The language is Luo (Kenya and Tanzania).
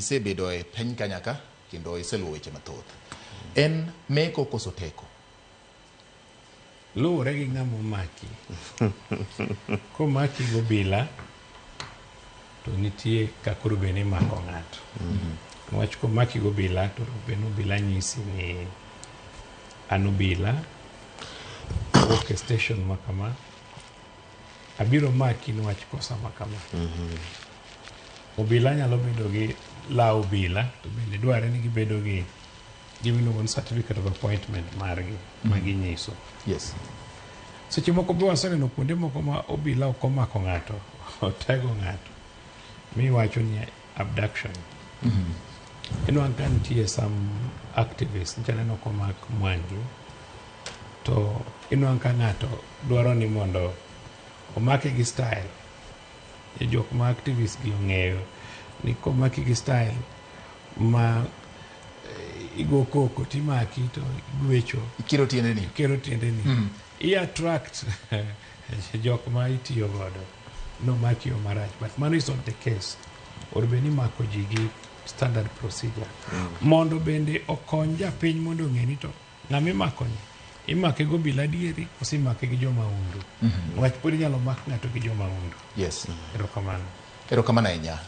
Isebedo e piny kanyaka kendo iseluwo weche mathoth. En meko koso teko? Luwore gi ng'ama omaki. Komaki gobila to nitie kaka koro bed ni imako ng'ato. Niwach komaki gobila to bed ni obila nyisi ni an obila awuok e station ma kama abiro maki niwach kosa ma kama. Obila nyalo bedo gi law obila to bende dwarre ni gibedo gi gima iluongo ni certificate of appointment margi ma ginyiso. Seche moko be waseneno kuonde moko ma obila ok omako ng'ato, otego ng'ato miwacho ni abduction. Inwang'o ka nitie some activists, nyicha aneno komak Mwangi, to inwang'o ka ng'ato dwaro ni mondo omake gi style. E jok ma activists gi ong'eyo ni komaki gi style ma igo koko timaki to igwecho Ikiro tiendeni. Ikiro tiendeni. I attract jok ma itiyo godo nomaki yo marach but mano is not the case. Or bed ni imako ji gi standard procedure mondo bende okony japiny mondo ong'e ni to ng'ama imako ni imake gi obila adieri koso imake gi jomahundu. Wach pod inyalo mak ng'ato gi jomahundu. Erokamano. Erokamano ahinya.